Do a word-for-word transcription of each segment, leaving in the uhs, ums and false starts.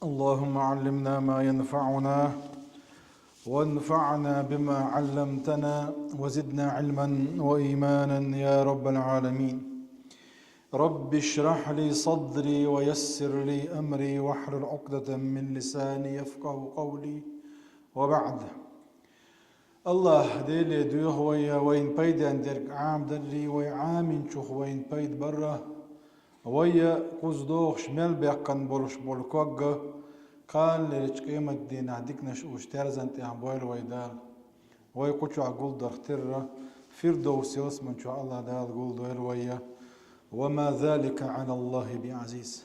اللهم علمنا ما ينفعنا وانفعنا بما علمتنا وزدنا علما وإيمانا يا رب العالمين. رب اشرح لي صدري ويسر لي أمري واحلل عقدة من لساني يفقه قولي. وبعد. АллахӀ Деле доьху вай вайна пайден дерг Ӏамадаррий, вай Ӏаминчух вайна пайда барра, вай кхуза догӀуш мел баьккхина болуш болу ког а, кхаллалерчу къематдийнахь диканаш уьш терзан тӀехь бойла вай Дала. Вай кху чохь гулдарх терра, Фирдовс ялсаман чохь АллахӀ Дала гулдойла вай. وما ذلك على الله بعزيز.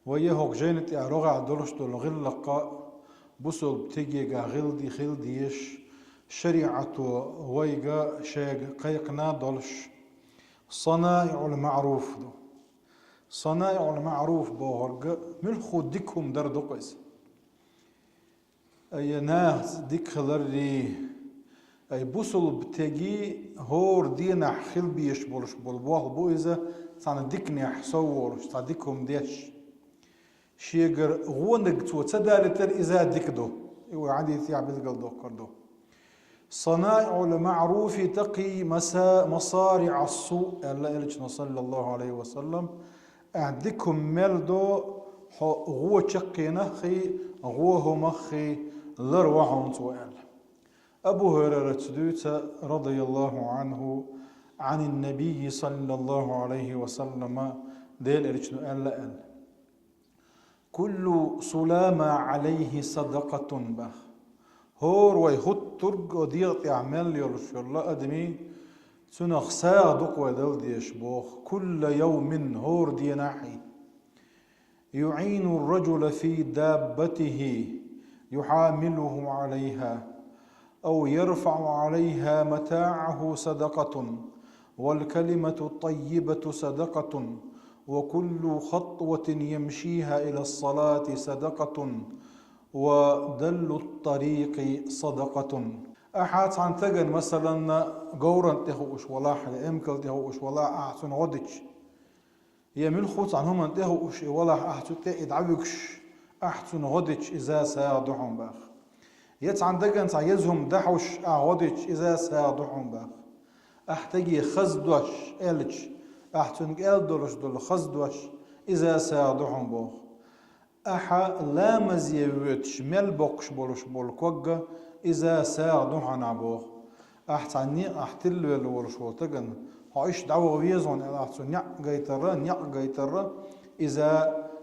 Вай хӀокху жайна тӀехь рогӀехь долуш долу гӀиллакх а бусалба тегега гӀилди хила дезаш, шариӀато вайга шайга кхайкхина долуш, санаиӀул маъруф ду. СанаиӀул маъруф бохург муьлхха дика хӀума дар ду-кх иза. Ай нахаца дика хиларрий, ай бусалба теги хӀора дийнахь хила безаш болуш болу болх бу иза, цхьана диканехь сов волуш, цхьа дика хӀума деш. Шегара гӀонаг цо ца далийтар иза дика ду. И вай хьадисехь билгалдоккхур ду. «صنائع المعروف تقي مسا-، مصارع السوء», аьлла Элчано, саллаллаху алейхи ва саллам. Ахь дика хӀума мел до, хьо гӀо чаккхенах а, гӀо хӀумах а лар ван хьуна цо аьлла. Абу ХӀурайрас дуьйцу, радияллаху анху, Ӏанин Набийи, саллаллаху алейхи ва саллама, Делан Элчано аьлла аьлла: «Куллу сулама алейхи садакатун», бах. ХӀора вай хӀуттург а дегӀа тӀехь мел йолуш йолу адамий, цунах сагӀа ду-кх вай дала дезаш боху, кулла йовмин, хӀора дийнахь а. «يعين الرجل في دابته يحامله عليها أو يرفع عليها متاعه صدقة، والكلمة الطيبة صدقة، وكل خطوة يمشيها إلى الصلاة صدقة، ودل الطريق صدقة». Ахьа цхьана стагана, масалан, говран тӀе хууш валахь, я эмкал тӀе хууш валахь, ахьа цунна гӀо дича, я муьлхха цхьана хӀуманна тӀе хууш и валахь, ахьа цу тӀе и дӀавуьгуш, ахьа цунна гӀо дича, иза сагӀа ду хьуна бах. Я цхьана дагана цхьа еза хӀума дахьуш, ахьа гӀо дича, иза сагӀа ду хьуна бах. Ахьа стаге хаза дош аьлча, ахьа цуьнга аьлла долуш долу хаза дош, иза сагӀа ду хьуна боху. Ахьа ламазе воьдуш мел боккхуш болуш болу ког а, иза сагӀа ду хьуна боху. Ахьа цхьа некъахь тилла велла волуш волу стагана, хьо иштта дӀаваха веза хьуна аьлла, ахьа цу некъ гайтарра, некъ гайтарра, иза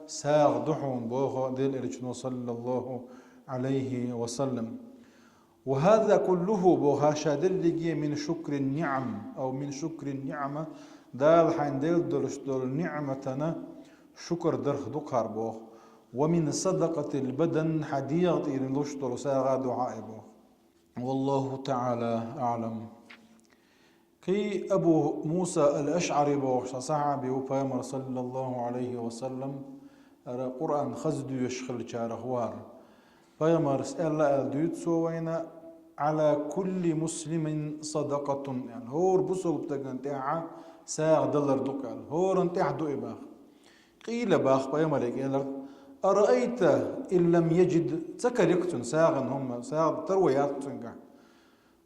сагӀа ду хьуна боху Делан Элчано, саллаллаху алейхи ва саллам. «وهذا كله», боху, «ша дерриге мин шукрин ниъам, ау мин шукрин ниъама», Дала хьайна делла долуш долу ниъматана шукар дарх ду-кх хӀара боху. «Ва мин садакатил бадан», хьан дегӀа тӀера луш долу сагӀа ду хьан и боху. Валлаху таӀала аӀлам. Кхин Абу Муса ал-АшӀари бохуш цхьа сахьаби ву, Пайхамар, саллаллаху алейхи ва саллам, ара Къуръан хаза доьшуш хиллачарах ву хӀара. Пайхамарс аьлла аьлла дуьйцу цо вайна: «Ӏала кулли муслимин садакатун», аьлла. ХӀора бусалба стагана тӀехьа сагӀа далар ду-кх аьлла. ХӀоран тӀехь ду и бах. Къийла бах Пайхамаре элира: «Араайта ин лам яжид», ца карийра цунна сагӀина хӀума, сагӀа таро яц цуьнгахь.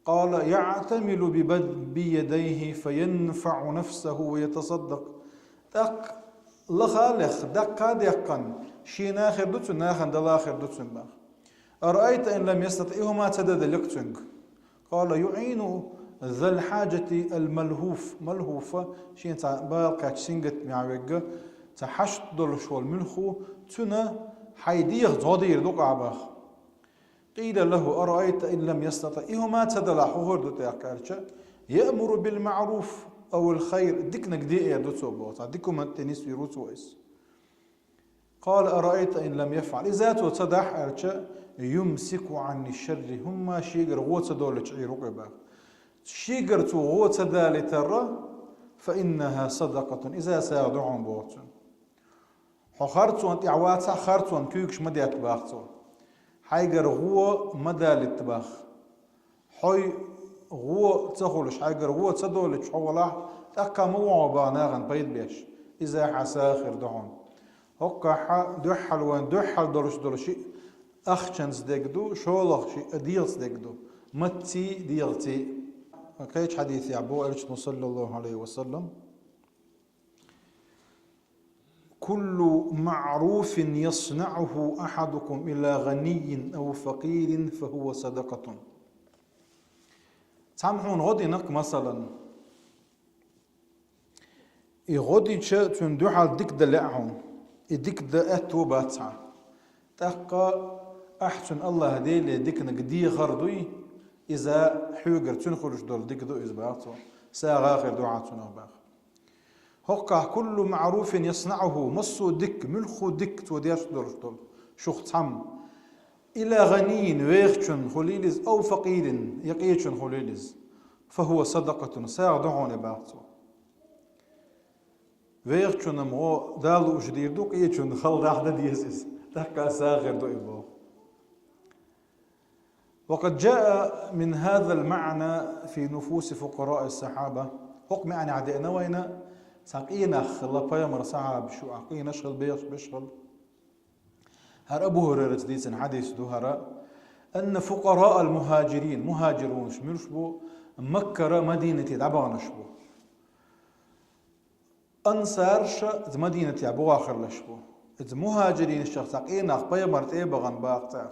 Къала: «ЯӀтамилу би бад-, би ядайхи фаянфаӀу нафсаху ва ятасаддакъ». ТӀаккха лаха а лехна, даккха а даьккхина, шена хир ду цуьнан, нахана дала хир ду цуьнан бах. «Араайта ин лам ястатӀи», и хӀума ца дан делахь цуьнга. Къала: «ЮӀину зал хьаджати ал малхуф». Малхуфа, шен цхьа бала кхаьчча сингаттаме верг, цхьа хьашт долуш волу муьлхха, цуьнан хьайн дегӀаца гӀо дийр ду-кх ахь бах. «Къийла лаху: араайта ин лам ястатӀи». И хӀума ца далахь, хӀун хир ду тӀаккха аьлча: «Яъмуру бил маъруф ау ал хайр». Диканиг де эр ду цо боху. Цхьа дика хӀуманна тӀе нисвийр ву цо иза. «Къала: араайта ин лам яфӀал». Иза цо ца дахь аьлча: «Юмсику Ӏанни шарри». ХӀумма шегара гӀо ца долуьйтуш Ӏийр ву-кх и бах. Шегара цо гӀо ца далийтарра: «Фа иннаха садакатун». Иза сагӀа ду хьуна боху цуьнан. Хьо харцонна тӀехь вацахь, харцонна куьйгаш ма детта бах цо. Хьайгара гӀо ма далийтта бах. Хьой гӀо ца хуьлуш, хьайгара гӀо ца долуьйтуш хьо валахь, тӀаккха ма ву хьо бах нахана пайда беш. Иза хьан сагӀа хир ду хьуна. ХӀокхахьа дуьххьал вайн дуьххьал долуш долу шиъ ахчанца дерг ду, шолгӀа шиъ дегӀаца дерг ду, маттаций, дегӀаций. Кхечу хьадисехь боху Элчано, саллаллаху Ӏалайхи ва саллам: «كل معروف يصنعه أحدكم إلى غني أو فقير فهو صدقة». Цхьамма хьуна гӀо динарг, масалан, и гӀо дича цуьнан дуьхьал дика дан лаьа хьуна, и дика дан аьтто бац хьан. ТӀаккха ахь цуьнан АллахӀ Деле диканиг дехар дуй, иза хьоьгара цуьнан хуьлуш долу дика ду иза, боху цо, сагӀа хир ду хьан цунах, боху. ХӀокхахь: «كل معروف يصنعه», массо а дика, муьлхха а дика цо деш долуш долу, шух цхьамма, «إلى غني», вехачун хуьлийла иза, «أو فقير», я къечун хуьлийла иза, «فهو صدقة», сагӀа ду хьуна, боху цо. Вехачунна гӀо Дала лууш дийр ду, къечунна хала дахь дан деза иза, тӀаккха сагӀа хир ду и, боху. وقد جاء من هذا المعنى في نفوس فقراء الصحابة. ХӀокху маьӀнехь деана вайна, цхьа къен нах хилла пайхамаран сахьабаш, а къинаш хилла, бехаш берш хилла. ХӀара Абу ХӀурайрас дийцина хьадис ду хӀара: «أن فقراء المهاجرين», мухӀажирунаш муьлш бу, Маккара Мадинате дӀабаханаш бу. Ансарша иза Мадинатехь бухахь хиллаш бу. Иза мухӀажиринашах цхьа къен нах пайхамарна тӀе а бахана, боху цара: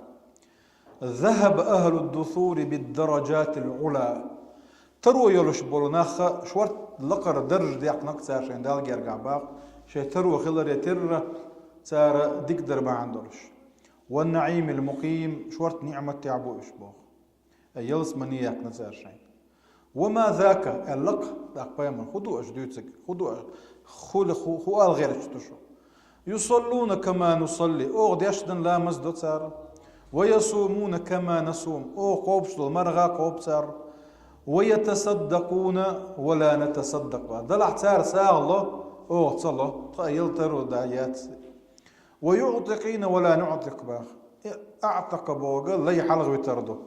«ذهب أهل الدثور بالدرجات العلى». Таро йолуш болу нах шорта лакхара даржа деккхинарг цара шайн Далла гергахь, боху, шайн таро хиларе терра цара дика дар бахьана долуш. «والنعيم المقيم», шорта ниӀматехь бу уьш, боху. Ай, ялсамане яьккхина цара шайна. «وما ذاك», аьлла-кх тӀаккха пайхамара: «ХӀун ду аша дуьйцург? ХӀун ду аша? ХӀун, хӀун ала гӀерташ ду шу? يصلون كما نصلي», оха деш дан ламаз до цара. «ويصومون كما نصوم», оха кхобуш долу марха кхобу цара. «ويتصدقون ولا نتصدق», боху. Делахь цара сагӀа ло, оха ца ло, тхан ял таро дан яц. «ويعتقون ولا نعتق», боху. «أعتق» бохург лай хьалхавитар ду.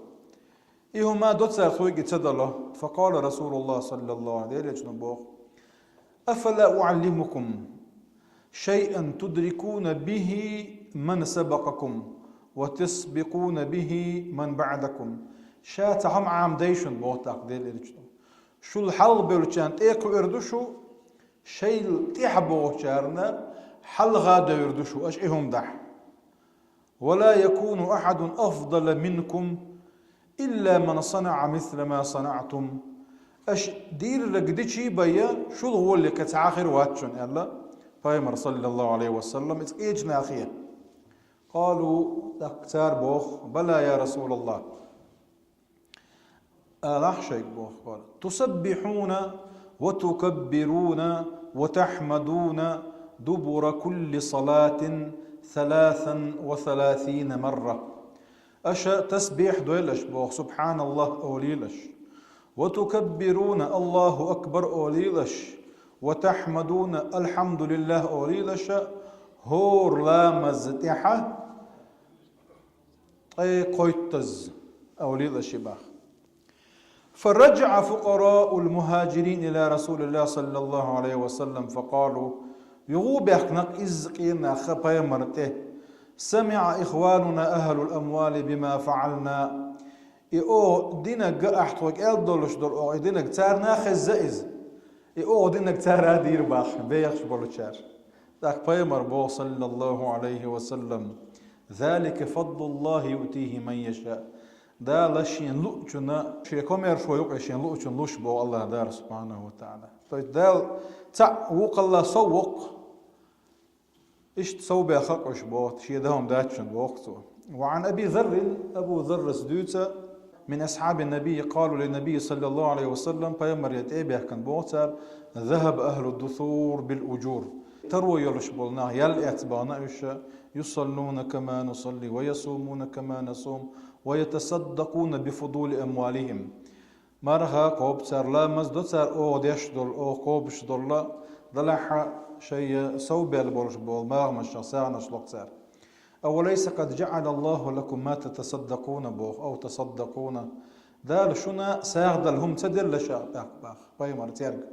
И хӀума до цара, тхоьга и ца дало. «فقال رسول الله صلى الله عليه وسلم», Делан Элчано боху: «أفلا أعلمكم شيئا تدركون به من سبقكم وتسبقون به من بعدكم». Ша цхьа хӀума Ӏамадой шуна, боху тӀаккха Делан Элчано. Шул хьалхабевллачарна тӀе а кхуьур ду шу, шайл тӀаьхьа богӀучарна хьалха а девр ду шу, аша и хӀума дахь. «ولا يكون أحد أفضل منكم إلا من صنع مثل ما صنعتم». Аша дийриг дичий бен, шул гӀоле кхин цхьа а хир вац шуна, аьлла пайхамара, саллаллаху Ӏалайхи ва саллам, иза къечу нахе. «قالوا», тӀаккха цара боху: «بلى يا رسول الله». Алахь шайга, боху, бара: «تسبحون وتكبرون وتحمدون دبر كل صلاة ثلاثا وثلاثين مرة». Аша тасбихь дойла аша, боху, «سبحان الله» олийла аша. «وتكبرون», «الله أكبر» олийла аша. «وتحمدون», «الحمد لله» олийла аша, хӀора ламаз тӀехьа ткъе кхойттазза олийла аша, боху. «فرجع فقراء المهاجرين إلى رسول الله صلى الله عليه وسلم فقالوا». ЮхагӀо баьхкина-кх изза къен нах пайхамарна тӀе: «سمع إخواننا أهل الأموال بما فعلنا». И оха динарг, ахь тхоьга аьлла долуш долу оха и динарг, царна а хезна иза. И оха динарг цара а дийр, боху, бехаш болчара. ТӀаккха пайхамара боху, саллаллаху Ӏалайхи ва саллам: «ذلك فضل الله يؤتيه من يشاء». Дала шен луъучунна, шен комаьршо юкъе шен луъучунна луш, боху АллахӀ Дала, субхьанаху ва тагӀала. То есть Дала цхьаъ вукхалла сов воккху. Иштта сов баьхна-кх уьш, боху, шен дан хӀума дац шуна, боху цо. «وعن أبي ذر», Абу Заррас дуьйцу, «من أصحاب النبي قالوا للنبي صلى الله عليه وسلم», пайхамаре тӀе а баьхкина боху цара: «ذهب أهل الدثور بالأجور». Таро йолуш болу нах ял эцна бахана уьш: «يصلون كما نصلي ويصومون كما نصوم ويتصدقون بفضول أموالهم». Марха кхобу цара, ламаз до цара оха деш долу, оха кхобуш долу, делахь а шайн сов баьлла болуш болу магӀамашах сагӀанаш ло-кх цара. «أوليس قد جعل الله لكم ما تتصدقون», боху, «أو تصدقون». Дала шуна сагӀа дала хӀума ца делла ша, боху, боху пайхамара цаьрга.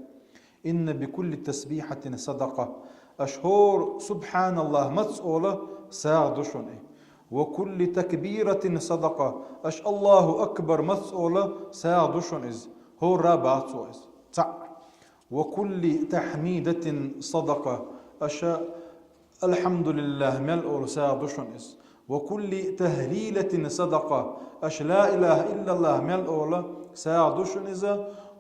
«إن بكل تسبيحة صدقة». Аша хӀора «Субхьаналлахь» маца ола, сагӀа ду шуна и. «Ва кулли такбиратин садакъа», аша «Аллаху акбар» маца ола, сагӀа ду шуна иза. ХӀора бац иза. ЦаӀ. «Ва кулли тахьмидатин садакъа», аша «Алхьамдулиллахь» мел ола, сагӀа ду шуна иза. «Ва кулли тахлилатин садакъа», аша «Ла илахьа иллаллахь» мел ола, сагӀа ду шуна иза.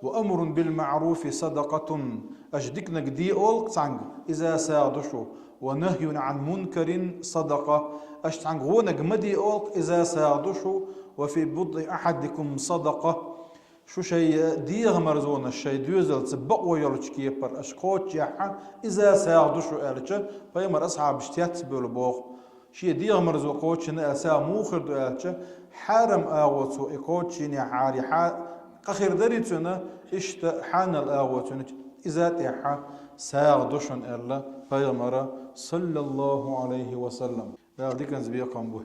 «Ва амрун бил маъруфи садакъатун», аша диканиг де ола цхьанга, иза сагӀа ду шу. «Ва нахьюн Ӏан мункарин садакъа», аша цхьанга вониг ма де ола, иза сагӀа ду шу. «Ва фи будъи ахьадикум садакъа», шу шоай дегӀамарзонаш шоай доьзалца бакъо йолча кепара аша кхочушъяхьа, иза сагӀа ду шу аьлча, пайхамара асхьабаш цецбевлла боху. Шен дегӀамарзо кхочушйина аьлла, сагӀа муха хир ду аьлча, хьарам агӀо цо и кхочушйинехьара, хьа-, къа хир дарий цунна, иштта хьанал агӀо цунна, иза тӀехьа сагӀа ду шуна аьлла пайхамара, саллаллаху Ӏалайхи ва саллам. Дала диканца бекхам бу.